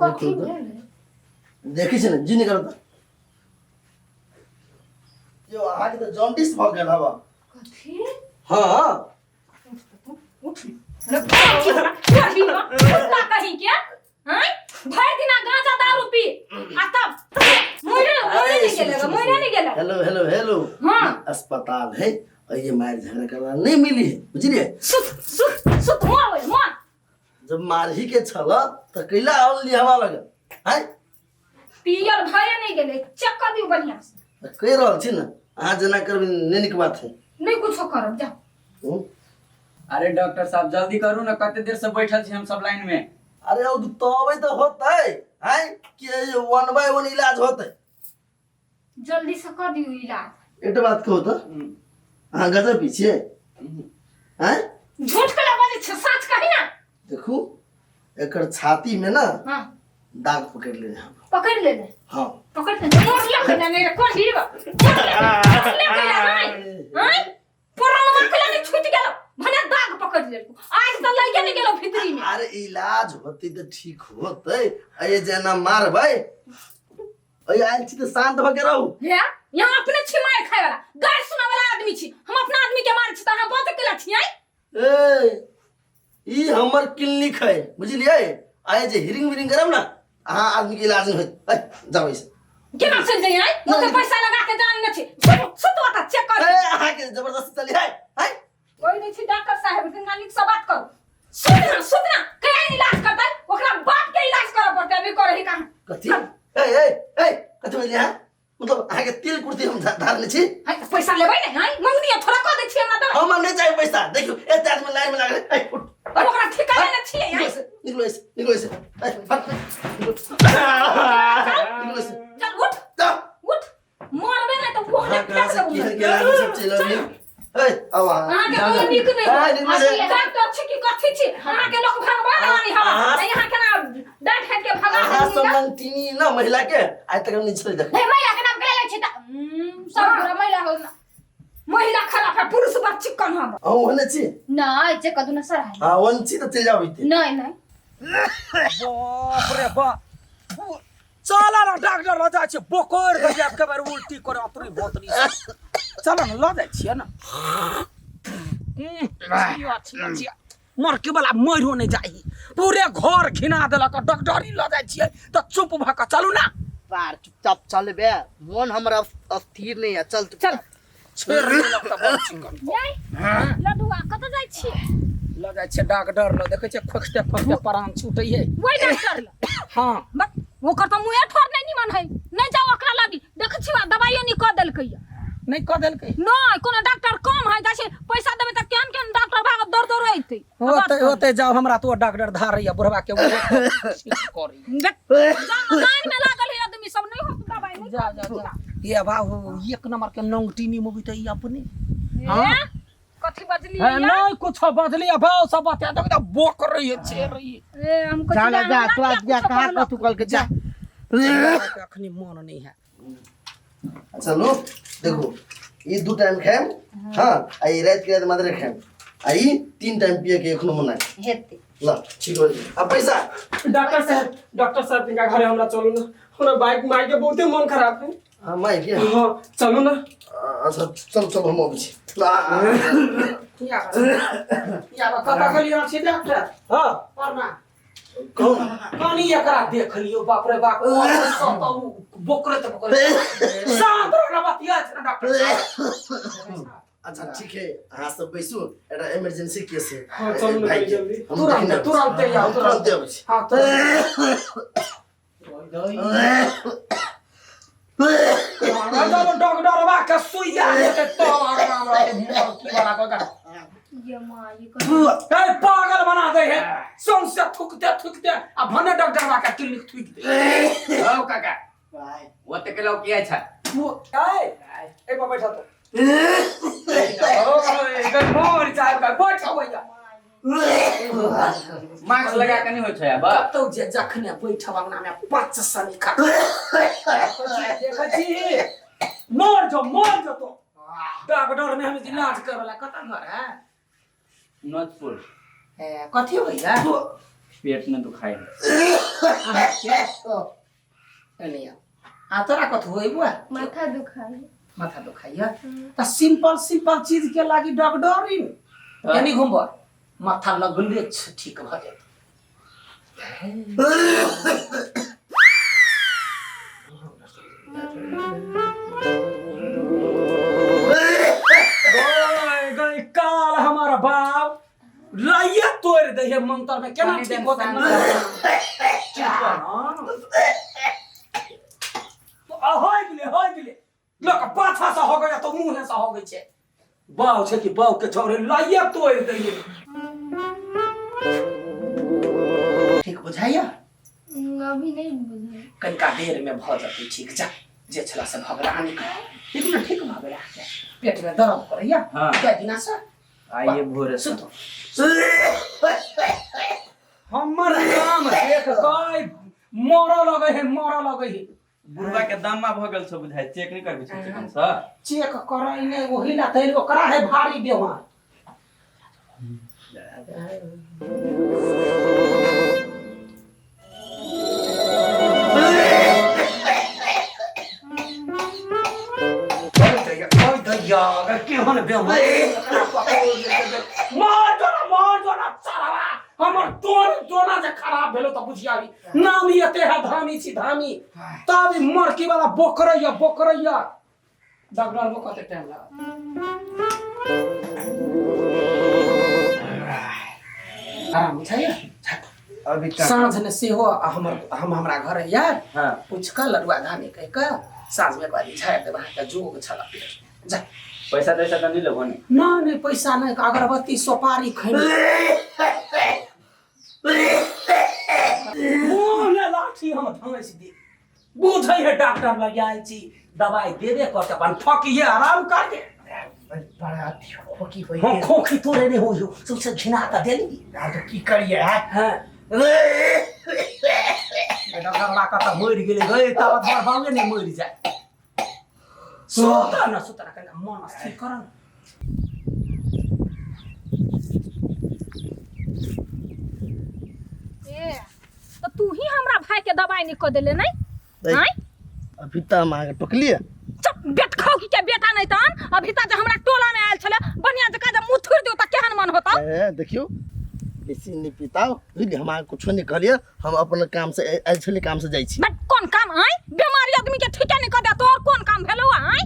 कथी भेल? देखै छै ने जी निकालू तऽ यौ अहाँके तऽ जॉन्डिस भऽ गेल हवा। कथी? हँ। उठ कुत्ता कहीं के हैं, भरि दिना गांजा दारू पी आ तब मरे मरे नहीं गेले मरे नहीं गेले। Hello hello hello. हाँ। ई अस्पताल है और ये मार झगड़ा करना नहीं मिली है, बुझलिए? सुत सुत सुत, मार ओए मार। जब मारही के छल त कैला आनली हवा लग हैं? पियल भये नहीं गेले, चेक कर दियो बढ़िया से। त कहि रहल छी ने अहाँ जेना करबै नहि नीक बात है। नहीं कुछो करब जा। हूँ? अरे डॉक्टर साहब जल्दी करू ना, कते देर से बैठल छी हम सब लाइन में। अरे ओ तबे तऽ होतै हैं कि वन बाय वन इलाज होतै। जल्दी से कर दियो इलाज। एकटा बात कहू तऽ अहाँ गजब पी छियै हैं? झूठ के बाजै छै, सच कही ना। देखू एकर छाती में ना हां दाग पकड़ लेने हम। पकड़ लेने? हाँ। पकड़ लेने मोर लग ने नहीं कोन हीरो मोर लग गया नहीं हैं? पुराना के नहीं छूट गेल भने दाग पकड़ लेलको, आज त लगे नहीं गेलो भीतरी में। अरे इलाज होते तऽ ठीक होते, अये जेना मारबै अये आयल छी तऽ शांत भऽ के रहू। हे यहाँ अपने छी मार खाए वाला गारि सुना वाला आदमी छी, हम अपना आदमी के मार छी त अहाँ बच केला छी आइ? ए ई हमर क्लिनिक है बुझलियै, आइ जे हिरिंग विरिंग करब ना अहाँ आदमी के इलाज नहीं होत। ए जाओ ऐसे। केना चलि जाइ आइ? ओते पैसा लगा के जान नहि छी। सुत सुत ओतऽ चेक कर। ए अहाँ के जबरदस्ती चली है है? कोई नहीं छी डॉक्टर साहब, जिनका नीक से बात करू। सुत ना सुत ना, कहिया इलाज करतै? ओकरा बाप के इलाज करऽ पड़तै, अभी करही कहाँ? कथी? ए ए ए कथी बजलियै अहाँ? मतलब अहाँ के तिल कुर्ती हम धारने छी? है तऽ पैसा लेबै ने है? मंगनी थोड़ा कऽ दै छियै हमरा दवाइ। हमरा नहि चाही पैसा, देखियौ एते आदमी लाइन में लागल है। ए, उठ। हम ओकरा ठिकाने ने छियै निकलो आइ। ऐसे, निकलो ऐसे, निकलो ऐसे। ए, हट, निकलो। निकलो ऐसे। चल उठ। जा। उठ, मरबे नहि तऽ ओहने अहाँ कहाँ फेंक से देबौ। केहन केहन आदमी सब चलि अबली? ए, आउ अहाँ। अहाँके जाउ, कोनो जाउ। नीक नहि ए, निकलो से। डॉक्टर छी कि कथी छी? अहाँके लोक भगवान मानी हवा अहाँ- यहाँ केना डांट हाटि के भगा अहाँ देली सब ना? लंगटीनी ना महिला के आइ तक हम नहीं छलै देखने। हे महिला के नाम के ले छै त सब पूरा महिला हो ना। महिला खराब है, पुरुष बड़ चिकन हम। अहूँ ओहने छी? नहीं जे कदू ना सर है। हाँ, ओहन छी तऽ चलि जाउ इते। नहीं नहीं। बाप रे बाप, चल ना डॉक्टर लऽ जाइ छियै, बोकरि के जायब के बेर उल्टी करे अतरी भोतरी से। चल ना लऽ जाइ छियै ना। छिया, छिया, छिया। मरके वाला मरियो नहि जाही, पूरे घर घिना देलक। डॉक्टरी लऽ जाइ छियै तऽ चुप भऽ कऽ चलू ना। पार चुपचाप चलबे, मन हमरा अस्थिर नहीं है, चल। चल। छोड़ि देलक तऽ बड़ चिकन। जाय लडुआ, कतऽ जाइ छी? लऽ जाइ छियै डॉक्टर लग, देखै छियै खोखते खोखते प्राण छूटै है। वही डॉक्टर लग? हाँ। बक, ओकर तऽ मुँहे ठोर नहि निमन है। नहि जाउ ओकरा लगी, देखै छी दवाइयो नहि कऽ देलकै। नहि कऽ देलकै? नहि, कोनो डॉक्टर कम है? जाइ छै पैसा देबै तऽ केहन केहन डॉक्टर भागत दौड़ दौड़ अयतै। ओते ओते जाउ, हमरा तो डॉक्टर धारैया बुढ़वा के, ओ ठीक करी। देख, जाउ ने, लाइन में लागल है आदमी सब, नहि होत दवाइ नहि। जा जा जा, ये बाबू एक नंबर के नंगटी नहीं मुगी तऽ ई अपने। ए, कथी बजली? है नहीं कुछ बदली अब सब बता दो, एकदम बोक रही है, छे रही है। ए हम जा ना जा, तू आज जा कहाँ कथू कल के जा। अखनी मन नहीं है। अच्छा लो देखो ई दू टाइम खाएम, हाँ, आ ई रात के रात मात्रे खाएम, आ ई तीन टाइम पिए के एखनो मना हेतै। ल ठीक हो गेल। अब पैसा। डॉक्टर साहब, डॉक्टर साहब तिनका घरे हमरा चलू ना, हमरा बाइक माय के बहुते मन खराब है। हाँ माय के? हाँ चलू ना। अच्छा चल चल, हम अबै छी। ल, आ, आ, या या कतऽ गेलियै छी डॉक्टर? हाँ। प्रणाम। कहू। कनी एकरा देख लियौ, बाप रे बाप, बोकरत बोकरत। शांत रह ना, बतिया छै ना डॉक्टर साहब। अच्छा ठीक है, अहाँ सब बैसू, एकटा इमरजेंसी केस है। हाँ, चलू ना भाई के। जल्दी। हम तुरंत देखने आबै छी। तुरंते आउ। हम तुरंते अबै छी। हाँ तुरंत। जब डॉक्टरवा के सुइया देते तब आराम रहते मौकी वाला को। ये माँ ये कथी? ए पागल बना दे है, सौंसे थूकते थूकते आ भने डॉक्टरवा के क्लिनिक थूक दे। हौ काका, ओते के लौ किया छै? वो ए ए पर बैठा तो ओ इधर मोर चाय का बैठा भैया। मास्क लगा के नहीं होइ छै आब? कतौ जे जखने बैठब अंगना में पाँच सनी खा देखै छी, मर जो मर जो तो डॉक्टर ने हम इलाज करला। कतऽ घर है? नोचपुर। ए, कथी होइया? पेट में दुखाई है। एने आ तोरा कथु होई बुआ? माथा दुखाई। माथा दुखाइया त सिंपल सिंपल चीज के लागी डॉक्टरिन यानी घुमब माथा लगले ठीक भ जात। गई गई काल हमारा बाप लाइए तोड़ दे है मंत्र में केना ठीक होता ना हो गेलै लोक पाछा से हो गया तो मुँह से हो गई छे बाव छे कि बाव के छोरे लाइए तोड़ दे। ठीक बुझाइया? अभी नहीं बुझाइया। कनिका देर में भ जतै ठीक। जा जे छला से भ गेल आनि ठीक न ठीक भ गेल। पेट में दर्द करैया कै दिना से? आइए भोरे से। सुतो हमर काम देख कै मरऽ लगै है मरऽ लगै है। बुढ़वा के दम्मा भ गेल छ बुझाइ चेक नहीं करबे छै चिकन सँ? चेक करै नै ओही ला तैल ओकरा है भारी बेमार। केहन बेमार मार जोना चढ़ावा हमर तोर जोना जे खराब भेलो त बुझियाबी नाम एते है धामी छी धामी तब मरकी वाला बोकरैया बोकरैया। डॉक्टर को कते टाइम लागत? आराम बुझाइया? अभी साँझ ने सेहो हमर हम हमरा घर यार हां पूछ क लडुआ धामी कह क साँझ में एक झाड़ देब अहाँके जोग छल पेट। जा पैसा तैसा त नहीं लेबो ने? ना नहीं पैसा नहीं अगरबत्ती सोपारी खैनी मुँह लाठी हम धैस दे बुझै है डॉक्टर लग आयल छी दवाई देबे करत अपन फकिए आराम कर के बड़ा अथी खोखी होई। हम खोखी तोरे नहीं होई सबसे घिना त देली। आ तो की करिए है? हां डॉक्टर ला कत मरि गेलै गए तब हमर बाबे नहीं मरि जाए। सुत न सुत न कनिका मन स्थिर कर न। ए तो तू ही हमरा भाई के दवाई नहीं क देले नहीं? नहीं। अभी त हम अहाँके टोकलिए। चुप बेट खाओ की के बेटा नहीं तन अभी त जे हमरा टोला में आयल छले बढ़िया जका जे मुँह थुर दियो त केहन मन होता? ए देखियो बेसी नहीं पिताओ बुझलिए हम अहाँके कुछो नहीं कहलिए हम अपन काम से आयल छलिए काम से जाइ छी। बट कोन काम आय बीमारी आदमी के ठीके नहीं क दे तोर कोन काम भेलो आय?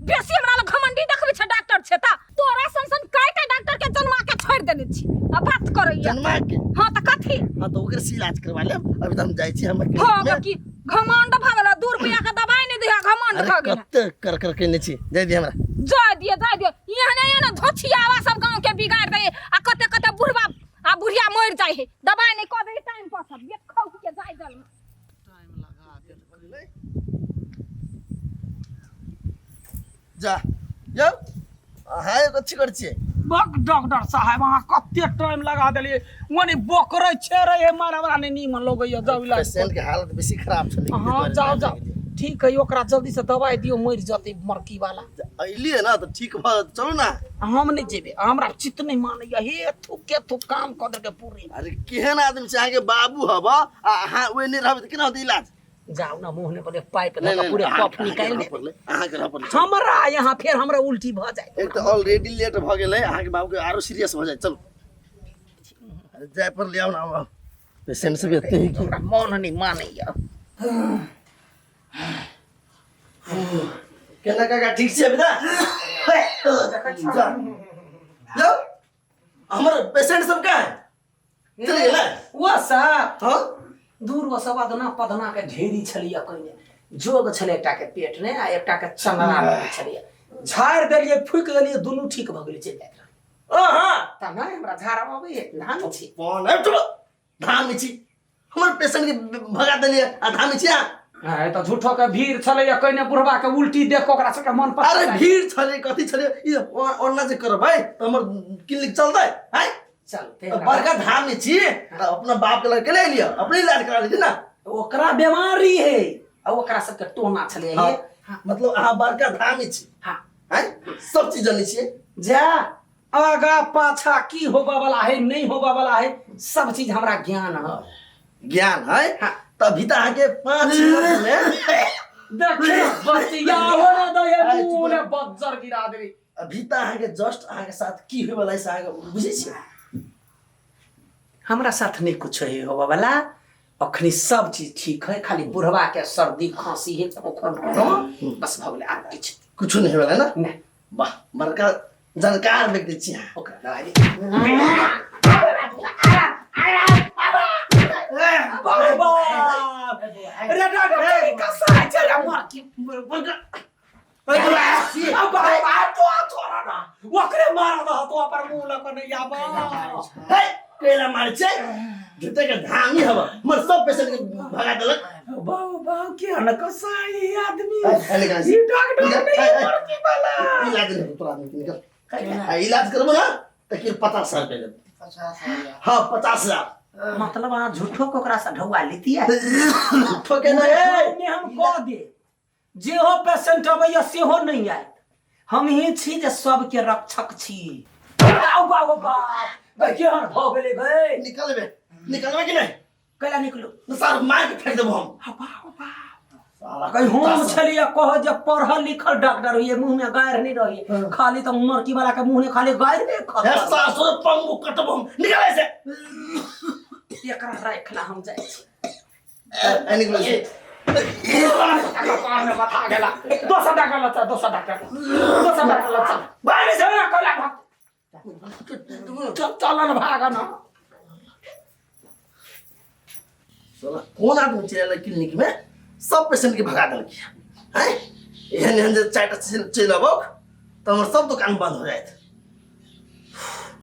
बेसी हमरा लग घमंडी देखबै छै डॉक्टर छै त तोरा सन सन कएटा डॉक्टर के जन्मा के छोड़ देने छी आ बात करैया जन्मा के? हां त कथी? हां त ओकरे से इलाज करवा लेब अभी त हम जाइ छी हमर हो की घमंड भ गेल 2 रुपया के दवाई नहीं दिया घमंड अरे भ गेल। कते कर कर के नहीं छी जाय दे हमरा। जाय दिए जाय दिए एहने एहने धोछियावा सब गांव के बिगाड़ दे आ कते कते बुढ़वा आ बुढ़िया मर जाय है दवाई नहीं क दे टाइम पर सब बेट खाऊ के जाय जल में। टाइम लगा दे जा यौ अहाँ एगो कथी करै छियै? बक डॉक्टर साहब अहाँ कते टाइम लगा देलियै ओने बोकरै छे रहे मार हमरा नहि नीमन लगैया जाउ इलाज पेशेंट के हालत बेसी खराब छलै। हाँ जाओ जाओ ठीक है ओकरा जल्दी से दवाई दियौ मरि जतै मरकी वाला। अइलियै ना तऽ ठीक भऽ जेतै चलू ना। हम नहि जेबै हमरा चित्त नहि मानैया हे थुक के थुक काम कऽ देलकै पूरे। अरे केहन आदमी छै अहाँके बाबू हब आ अहाँ ओहि नहि रहबै तऽ केना होतै इलाज? जाओ ना मुँह ने बोले पाइप नहीं, लगा नहीं, पूरे अहाँ- कफ निकालि अहाँके दे। रहऽ पड़लै, अहाँके रहऽ पड़लै। हमरा यहाँ फेर हमरा उल्टी भऽ जाए। एक तऽ ऑलरेडी लेट भऽ गेलै अहाँके बाबूके आरो सीरियस भऽ जाए। चलू अरे जाय पर ले आउ ना आउ। पेशेंट सब एते ही की हमरा मन नहीं मानैया। केना काका ठीक छै अभी जा हमर पेशेंट सब कहाँ है? चलि गेलै? वो सब हाँ दूर वो सब अदना पदना के ढेरी छलियै कहिने जोग छलै एकटा के पेट ने आ एकटा के चंगड़ा लगै छलियै झाड़ि देलियै फूकि देलियै दुनू ठीक भऽ गेलै चलि जाइत रहै। अहाँ तऽ नहि हमरा झाड़ अबैए धान छी कोन आबि चलो धाम छी हमर पेशेंट के भगा देलियै आ धाम छी अहाँ। है तऽ झूठो के भीड़ छलैया कहिने बुढ़बा के उल्टी देख के ओकरा सबके मन पर अरे भीड़ छलै कथी छलै ई ओना जे करबै तऽ हमर क्लिनिक चलतै आँय? चलते बड़का धाम छी तऽ अपना बाप के लड़के ले लिअ अपने इलाज करा लीजिए ना। ओकरा बीमारी है आ ओकरा सबके टोना छलै हाँ, मतलब अहाँ बड़का धाम छी हाँ आँय? सब चीज जनै छियै। जा आगा पाछा की होबा वाला है नहीं होबा वाला है सब चीज हमरा ज्ञान है। ज्ञान है? हाँ। तभी तऽ अहाँके 5 मिनट में देखे बतिया हो ना दे अरे, चुप मुंह रह। ने बज्जर गिरा देबी। अभी तऽ अहाँके जस्ट अहाँके साथ की होय वाला है से अहाँके बुझै छियै? हमरा साथ नहीं कुछ है होबा वाला, अखनी सब चीज ठीक है, खाली बुढ़वा के सर्दी खांसी है, खोखन बस भऽ गेलै, आर किछु कुछो नहीं होय वाला है ना? नहीं। वाह, बड़का जानकार व्यक्ति छी अहाँ। ओकरा दवाई दे। बाप रे डॉक्टर कसाई छै रे मर की अब बाबा तो छोड़ा ना, ओकरे मारा दह तो पर मुंह लक नहीं आबा। हे, कैला मारै छै? झूठे के धामी हब, हमर सब पेशेंट के भगा देलक। बाबा बाबा के न कसाई आदमी। ए, निकाल। ई डॉक्टर निकाल, नहीं ए, ए। मरकी वाला। इलाज नहीं तोरा आदमी के, निकल। आ, इलाज करबो ना तऽ कि 50,000 रुपया लेब। 50,000? हाँ, 50,000। मतलब अहाँ झूठो के ओकरा से ढौआ लेतियै? झूठो के नहीं। मे हम कह दे, जेहो पेशेंट अबैया सेहो नहि आयत, हम ही छी जे सबके रक्षक छी। आउ बाबू बाप गै, केहन भऽ गेलै गै? निकलबे, निकलबे कि नहीं? कैला निकलू? सार मार के फेंक देबो हम। आ बाप बाप। साला। गै, हम छलियै कह जे पढ़ल लिखल डॉक्टर होइए, मुँह में गारि नहि रहिए, खाली तऽ मरकी वाला के मुँह में खाली गारि नहि हे। खसल। सार सो पंगु कटबो हम, निकल ऐसे। एकरा राखला, हम जाइ छी। ए, ए, निकलो से। कपार में बता गेला। दोसर डॉक्टर लग चल, दोसर डॉक्टर, दोसर डॉक्टर लग चल। भाग से कोला भाग, चल चल न, भाग न। साला कोन आदमी चलि एलै क्लिनिक में, सब पेशेंट के भगा देलकै हैं। एहन एहन जे चारिटा चलि अबौक तऽ हमर सब दोकान बंद हो जायत।